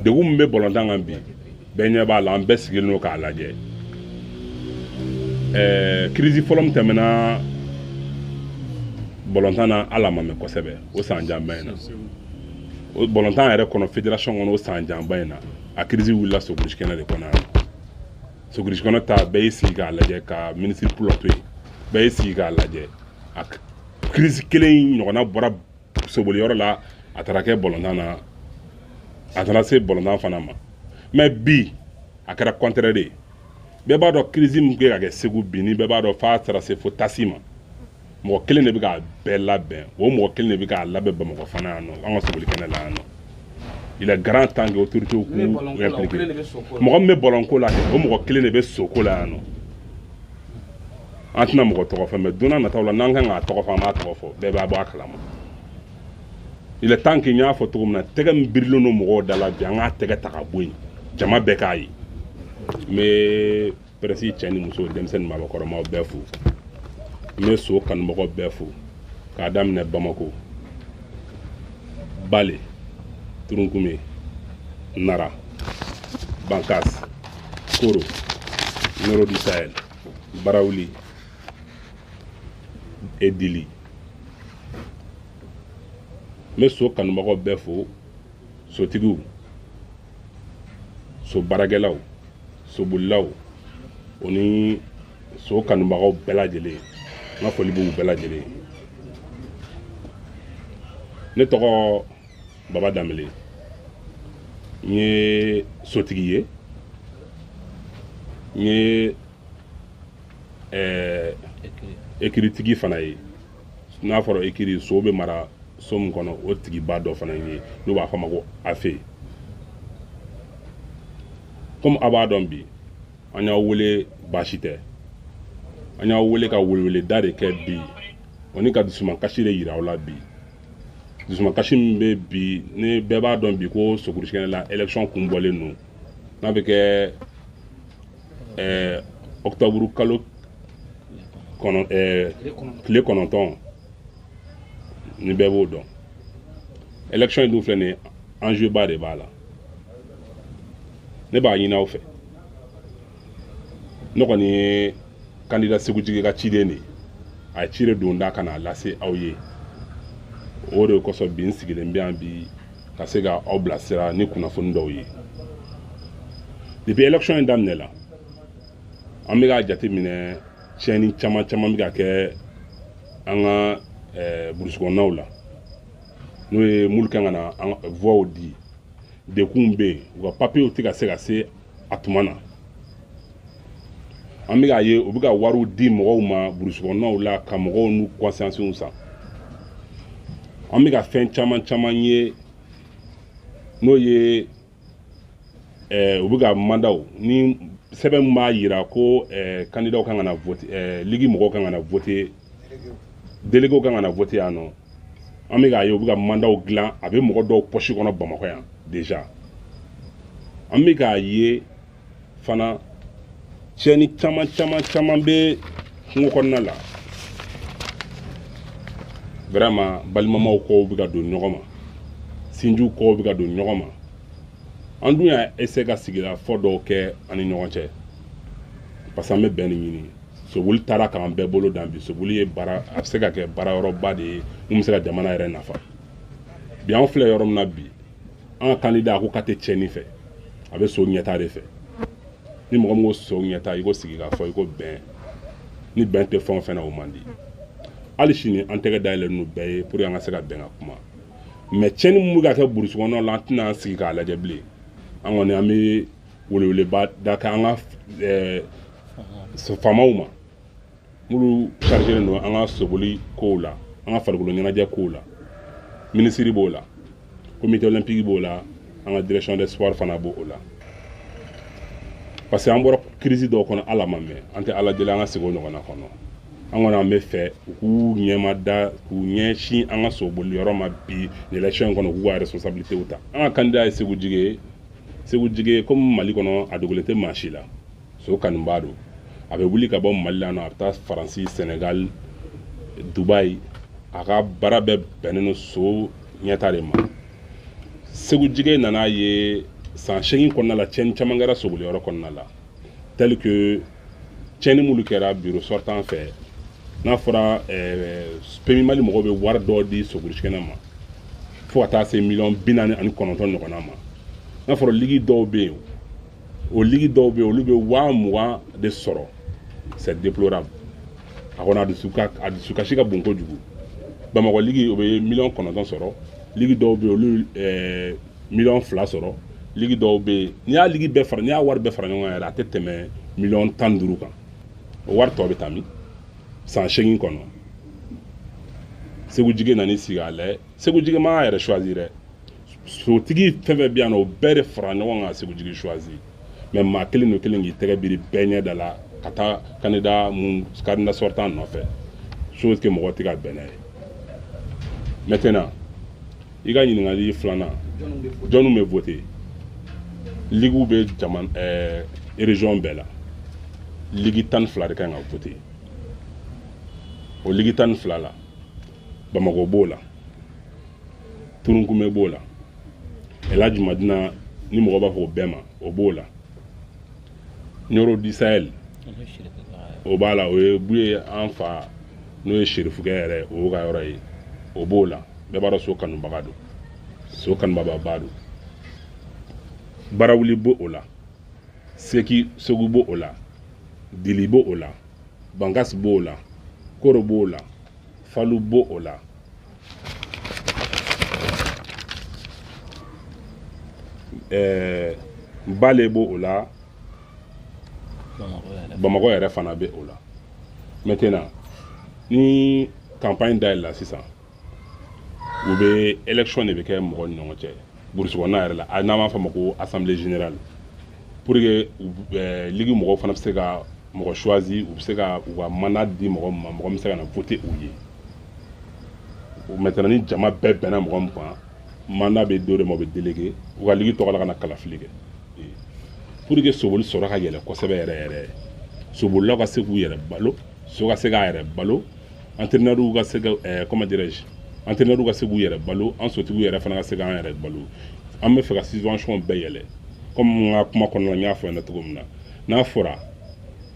Degun min bɛ bɔlɔntan kan bi, bɛɛ ɲɛ b'a la, an bɛɛ sigilen don k'a lajɛ. Crise fɔlɔ min tɛmɛna bɔlɔntan na, ala ma mɛn kosɛbɛ, o san janba in na, o bɔlɔntan yɛrɛ kɔnɔ, fédération kɔnɔ, o san janba in na, a crise wulila sokurusi kɛnɛ de kɔnɔ yan. Sokurusi kɛnɛ ta, bɛɛ y'i sigi k'a lajɛ, ka minisiri pulɔ to yen, bɛɛ y'i sigi k'a lajɛ. A crise kelen in ɲɔgɔnna bɔra soboliyɔrɔ la, a taara kɛ bɔlɔntan na, a taara se bɔlɔntan fana ma. Mais bi, a kɛra contraire de ye. Bɛɛ b'a dɔn crise min bɛ ka kɛ Segu bi, ni bɛɛ b'a dɔn f'a taara se fo tasi ma. Mɔgɔ kelen de bɛ k'a bɛɛ labɛn, o mɔgɔ kelen de bɛ k'a labɛn Bamakɔ fana yan nɔ, an ka soboli kɛnɛ la yan nɔ. Il est grand temps que autorités k'u impliquer. Mɔgɔ min bɛ bɔlɔnko la kɛ, o mɔgɔ kelen de bɛ soko la yan nɔ. An tɛna mɔgɔ tɔgɔ fɔ, mais don n'a nataw la, n'an kan k'a tɔgɔ fɔ, an b'a tɔgɔ fɔ, bɛɛ b'a bɔ a kalama. Il est temps que, n y'a fɔ cogo min na, tɛgɛ min birilen don mɔgɔw da la bi, an k'a tɛgɛ ta ka bɔ yen, jama bɛɛ k'a ye. N bɛ presse cɛ ni muso, denmisɛnnin, maabakɔrɔmaw bɛɛ fo. N bɛ so kanubagaw bɛɛ fo, k'a daminɛ Bamako, Bale, Turunkume, Nara, Bankas, Koro, Nioro du Sahel, Barawuli et Dili. N bɛ so kanubagaw bɛɛ fo, sotigiw, so baarakɛlaw, sobolilaw, o ni so kanubagaw bɛɛ lajɛlen, n ka foli b'u bɛɛ lajɛlen. Ne tɔgɔ Baba Danbele, n ye sotigi ye, n ye écurie fana ye. N'a fɔra écurie, so bɛ mara so min kɔnɔ, o tigiba dɔ fana ye, n'u b'a fɔ a ma ko AFE. Komi a b'a dɔn bi, an y'aw wele, baasi tɛ, an y'aw wele ka weleweleda de kɛ bi, o ni ka dusumakasi de yira aw la bi. Dusumakasi min bɛ bi, ni bɛɛ b'a dɔn bi ko sokurusikɛnɛ la, élection kun bɔlen don, n'a bɛ kɛ octobre kalo kɔnɔ tile 9, ni bɛɛ b'o dɔn. Élection in dun filɛ nin ye, enjeu ba de b'a la. Ne b'a ɲini aw fɛ, ne kɔni ye candidat Segu Jigi ka ciden de ye, a ye ci de don da ka n'a lase aw ye. O de kosɔn bi n sigilen bɛ yan bi, ka se ka aw bilasira ni kunnafoni dɔw ye. Depuis élection in daminɛ la, an bɛ k'a jateminɛ, tiɲɛni caman caman bɛ ka kɛ an ka brousse kɔnɔnaw la, n'o ye minnu kan ka na an voix di. Dekunw bɛ yen, u ka papiyew tɛ ka se ka se a tuma na. An bɛ k'a ye u bɛ ka wariw di mɔgɔw ma brousse kɔnɔnaw la, ka mɔgɔw n'u conscience san. An bɛ ka fɛn caman caman ye, n'o ye u bɛ ka mandatw ni sɛbɛn min b'a yira ko candidat kan ka na voter, ligue mɔgɔw kan ka na voter, délégués kan ka na voter yan nɔ. An bɛ k'a ye u bɛ ka mandatw dilan, a bɛ mɔgɔ dɔw poche kɔnɔ Bamakɔ yan déjà. An bɛ k'a ye fana, tiɲɛni caman caman caman bɛ kungo kɔnɔna la. Vraiment, balimamaw kɔw bɛ ka don ɲɔgɔn ma, sinjiw kɔw bɛ ka don ɲɔgɔn ma. An dun y'a essayer ka sigida fɔ dɔw kɛ an ni ɲɔgɔn cɛ, parce que an bɛ bɛn de ɲini. Soboli taara k'an bɛɛ bolo dan bi. Soboli ye baara, a bɛ se ka kɛ baarayɔrɔba de ye mun bɛ se ka jamana yɛrɛ nafa. Bi, an filɛ yɔrɔ min na bi, an ka candidat a ko k'a tɛ tiɲɛni fɛ, a bɛ so ɲɛta de fɛ. Ni mɔgɔ min ko so ɲɛta, i ko sigi ka fɔ, i ko bɛn. Ni bɛn tɛ fɛn o fɛn na, o man di. Hali sini, an tɛgɛ dayɛlɛ n'u bɛɛ ye pour que an ka se ka bɛn ka kuma. Mais tiɲɛni min bɛ ka kɛ brousse kɔnɔnaw la, an tɛna an sigi k'a lajɛ bilen. An kɔni, an bɛ weleweleba da kɛ an ka faamaw ma, minnu chargé don an ka soboli kow la, an ka farikolo ɲɛnajɛ kow la. Minisiri b'o la, comité olympique b'o la, an ka direction des sports fana b'o la, parce que an bɔra crise dɔw kɔnɔ, ala ma mɛn, an tɛ ala deli an ka segin o ɲɔgɔnna kɔnɔ. An kɔni, an bɛ fɛ u k'u ɲɛma da, k'u ɲɛsin an ka soboli yɔrɔ ma bi nin élection in kɔnɔ, u k'u ka responsabilité ta. An ka candidat ye Segu Jige ye. Segu Jige, comme Mali kɔnɔ, a dogolen tɛ maa si la, so kanuba don. A bɛ wuli ka bɔ Mali la nɔ, a bɛ taa Faransi, Senegal, Dubayi. A ka baara bɛɛ bɛnnen don so ɲɛta de ma. Segu Jige nana ye San 8 kɔnɔna la, tiɲɛni caman kɛra soboliyɔrɔ kɔnɔna la, tel que tiɲɛni minnu kɛra bureau sortant fɛ. N'a fɔra PMU Mali mɔgɔw bɛ wari dɔ di sogolikɛnɛ ma fo ka taa se miliyɔn 49 ɲɔgɔnna ma. N'a fɔra ligue dɔw bɛ yen, o ligue dɔw bɛ yen, olu bɛ 20 000 de sɔrɔ. C'est déplorable. A kɔni, a dusukasi ka bon kojugu. Bamakɔ ligue, o bɛ miliyɔn 9 sɔrɔ. Ligue dɔw bɛ yen, olu miliyɔn 2 sɔrɔ. Ligue dɔw bɛ yen, n'i y'a ligue bɛɛ fara, n'i y'a wari bɛɛ fara ɲɔgɔn kan yɛrɛ, a tɛ tɛmɛ miliyɔn 15 kan. O wari tɔ bɛ taa min? San 8 kɔnɔ, Segu Jige nan'i sigi a lajɛ. Segu Jige m'a yɛrɛ choisi dɛ. Sotigi fɛn fɛn bɛ yan nɔ, o bɛɛ de fara ɲɔgɔn kan Segu Jige choisi. Mais maa kelen don kelen k'i tɛgɛ biri bɛɛ ɲɛ da la ka taa candidat mun, candidat sortant nɔfɛ, chose que mɔgɔ tɛ ka bɛn n'a ye. Maintenant, i ka ɲininkali filanan, jɔnniw bɛ voter? Liguew bɛ jama région bɛɛ la. Ligue 12 de kan ka voter. O ligue 12 la, Bamakɔ b'o la, Turunkunbɛ b'o la, Elhadj Madina ni mɔgɔ b'a fɔ o bɛɛ ma, o b'o la, Ɲɔrɔ du Sahel, o b'a la, o ye Buye, an fa n'o ye Serifukɛ yɛrɛ, o y'o ka yɔrɔ ye, o b'o la. Bɛɛ b'a dɔn so kanubaga don, so kanubagaba don. Barawuli b'o o la, Seki Segu b'o o la, Dili b'o o la, Bankasi b'o la, Koro b'o la, Falu b'o o la, Bale b'o o la, Bamakɔ yɛrɛ fana bɛ o la. Maintenant, ni campagne dayɛlɛla sisan, u bɛ élection de bɛ kɛ mɔgɔ ni ɲɔgɔn cɛ burusi kɔnɔna yɛrɛ la, n'an b'a fɔ a ma ko assemblée générale, pour que ligue mɔgɔw fana bɛ se ka mɔgɔ choisi, u bɛ se ka u ka mandat di mɔgɔ min ma, mɔgɔ min bɛ se ka na voter u ye. Maintenant, ni jama bɛɛ bɛnna mɔgɔ min kan, mandat bɛ d'o de ma, o bɛ délégué u ka ligue tɔgɔ la ka na kalafili kɛ pour que soboli sɔrɔ ka yɛlɛ kosɛbɛ yɛrɛ yɛrɛ, sobolilaw ka se k'u yɛrɛ balo, so ka se k'a yɛrɛ balo, entraîneur ka se ka comment dirais-je, entraîneur ka se k'u yɛrɛ balo, an sotigiw yɛrɛ fana ka se k'an yɛrɛ balo. An bɛ fɛ ka subvention bɛɛ yɛlɛ. Comme n ka kuma kɔnɔna na, n y'a fɔ ɲɛna cogo min na, n'a fɔra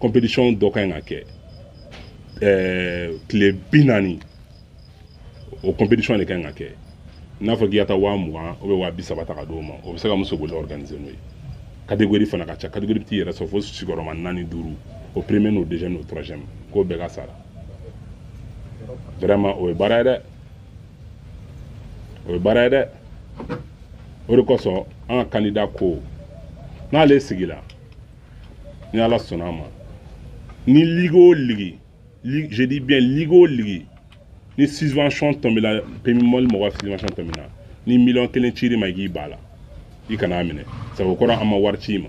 compétition dɔ ka ɲi ka kɛ tile 40, o compétition de ka ɲi ka kɛ. N'a fɔra k'i ka taa 20 000 ou bien 30 000 ta ka d'o ma, o bɛ se ka muso boli organiser n'o ye. Catégorie fana ka ca, catégorie bɛ t'i yɛrɛ sɔrɔ fo sigiyɔrɔma naani, duuru, o premier n'o deuxième n'o troisième, k'o bɛɛ ka sara. Vraiment, o ye baara ye dɛ, o ye baara ye dɛ. O de kosɔn an ka candidat ko n'ale sigila, ni Ala sɔnna a ma, ni ligue o ligue, je dis bien ligue o ligue, ni subvention tɔnbila, PMU Mali mɔgɔ subvention tɔnbila, ni miliyɔn 1 cir'i ma, i k'i ba la, i kan'a minɛ, sabu o kɔrɔ an ma wari ci i ma.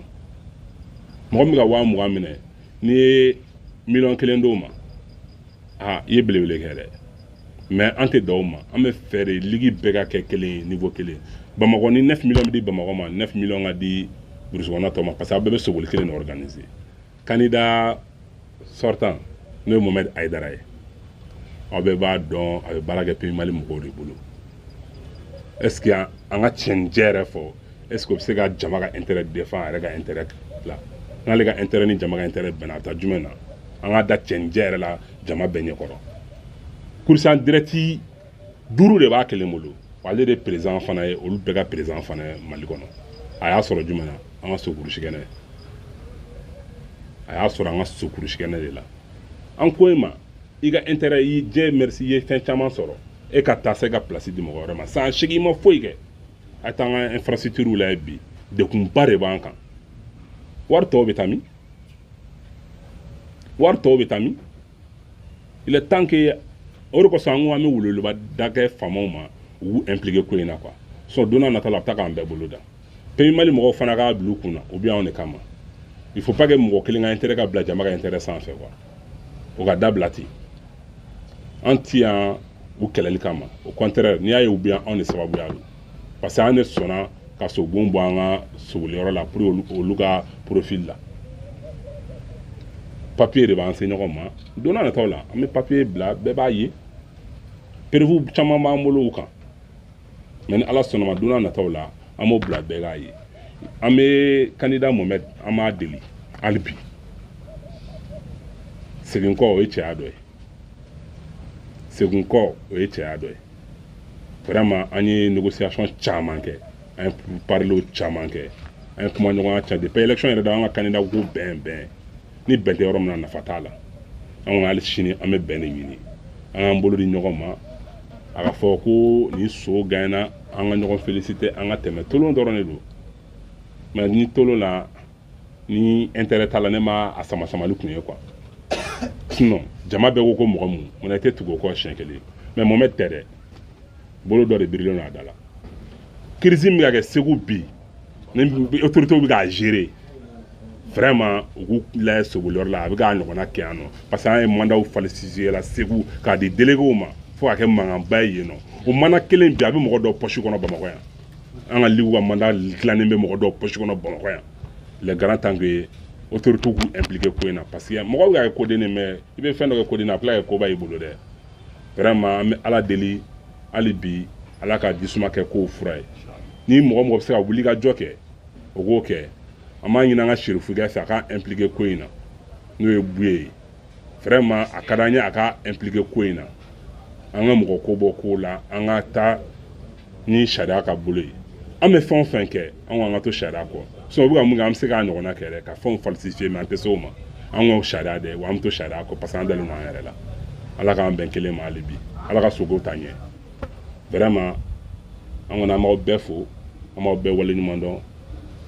Mɔgɔ min ka 20 000 minɛ, n'i ye miliyɔn 1 d'o ma, aa, i ye belebele kɛ dɛ. Mais an tɛ dan o ma, an bɛ fɛ de ligue bɛɛ ka kɛ kelen ye, niveau kelen. Bamakɔ, ni 9 millions bɛ di Bamakɔ ma, 9 millions ka di burusi kɔnɔna tɔ ma, parce que aw bɛɛ bɛ soboli kelen de organiser. Candidat sortant, n'o ye Mohamed Ayidara ye, aw bɛɛ b'a dɔn, a bɛ baara kɛ PMU Mali mɔgɔw de bolo. Est ce que an ka tiɲɛnijɛ yɛrɛ fɔ, est ce que o bɛ se ka jama ka intérêt défend, a yɛrɛ ka intérêt la? N'ale ka intérêt ni jama ka intérêt bɛnna, a bɛ taa jumɛn na? An ka da tiɲɛnijɛ yɛrɛ la jama bɛɛ ɲɛkɔrɔ. Course en direct 5 de b'a kelen bolo, wa ale de président fana ye, olu bɛɛ ka président fana ye Mali kɔnɔ. A y'a sɔrɔ jumɛn na? An ka sokurusikɛnɛ, a y'a sɔrɔ an ka sokurusikɛnɛ de la. An ko e ma, i ka intérêt i diɲɛ, merci, i ye fɛn caman sɔrɔ, e ka taa se ka place di mɔgɔ wɛrɛ ma. San 8 ma foyi kɛ. A t'an ka infrastructure lajɛ bi, dekunba de b'an kan. Wari tɔw bɛ taa min? Wari tɔw bɛ taa min? Il est temps que, o de kosɔn an ko an bɛ weleweleba da kɛ faamaw ma, u k'u impliquer ko in na quoi. Sinon don n'a nata la, a bɛ taa k'an bɛɛ bolo da. PMU Mali mɔgɔw fana k'a bila u kunna, u bɛ anw de kama. Il faut pas que mɔgɔ kelen ka intérêt ka bila jama ka intérêt sanfɛ quoi. O ka dabila ten. An ti yan u kɛlɛli kama, au contraire, n'i y'a ye u bɛ yan, anw de sababuya don, parce que an de sɔnna ka sobon bɔ an ka soboliyɔrɔ la pour olu ka profil la. Papier de b'an se ɲɔgɔn ma. Don n'a nataw la, an bɛ papier bila, bɛɛ b'a ye, preuve caman b'an bolo o kan. Mais ni Ala sɔnna ma, don n'a nataw la, an b'o bila, bɛɛ k'a ye. An bɛ candidat Mohamed, an b'a deli hali bi, segin kɔ, o ye cɛya dɔ ye. Segin kɔ, o ye cɛya dɔ ye. Vraiment, an ye négociation caman kɛ, an ye pourparlers caman kɛ, an ye kumaɲɔgɔnya caman. Depuis élection yɛrɛ da, an ka candidat ko bɛn, bɛn ni bɛn tɛ yɔrɔ min na, nafa t'a la. An kɔni, hali sini, an bɛ bɛn de ɲini, an k'an bolo di ɲɔgɔn ma. A ka fɔ ko ni so gagné, an ka ɲɔgɔn féliciter, an ka tɛmɛ. Tolon dɔrɔn de don, mais ni tolon la, ni intérêt t'a la, ne ma a sama samali kun ye quoi. Sinon jama bɛɛ ko ko mɔgɔ mun munna i tɛ tugu o kɔ siɲɛ kelen? Mais Mohamed tɛ dɛ, bolo dɔ de birilen don a da la. Crise min bɛ ka kɛ Segu bi, ni autorités bɛ k'a gérer, vraiment, u k'u lajɛ soboliyɔrɔ la, a bɛ k'a ɲɔgɔnna kɛ yan nɔ, parce que an ye mandatw falsifier la Segu k'a di délégués ma fo ka kɛ mankanba ye yen nɔ. O mandat kelen bi, a bɛ mɔgɔ dɔw poche kɔnɔ Bamakɔ yan. An ka ligue ka mandat dilannen bɛ mɔgɔ dɔw poche kɔnɔ Bamakɔ yan. Il est grand temps que autorités k'u impliquer ko in na, parce que mɔgɔw bɛ ka kɛ koden ye, mais i bɛ fɛn dɔ kɛ koden na, a bɛ tila ka kɛ koba y'i bolo dɛ. Vraiment, an bɛ Ala deli hali bi, Ala ka jisuma kɛ kow fura ye. Ni mɔgɔ mɔgɔ bɛ se ka wuli ka jɔ kɛ, o k'o kɛ. An b'a ɲini an ka serifukɛ fɛ, a ka impliquer ko in na, n'o ye Buye ye. Vraiment, a ka d'an ye a ka impliquer ko in na. An ka mɔgɔ ko bɔ ko la, an ka taa ni sariya ka bolo ye. An bɛ fɛn o fɛn kɛ, an ko an ka to sariya kɔ. Sinon u bɛ ka mun kɛ, an bɛ se k'a ɲɔgɔnna kɛ dɛ, ka fɛnw falsifier, mais an tɛ se o ma. An ko sariya dɛ, wa an bɛ to sariya kɔ, parce que an dalen don an yɛrɛ la. Ala k'an bɛn kelen ma hali bi, Ala ka soko ta ɲɛ. Vraiment, an kɔni, an b'aw bɛɛ fo, an b'aw bɛɛ waleɲuman dɔn.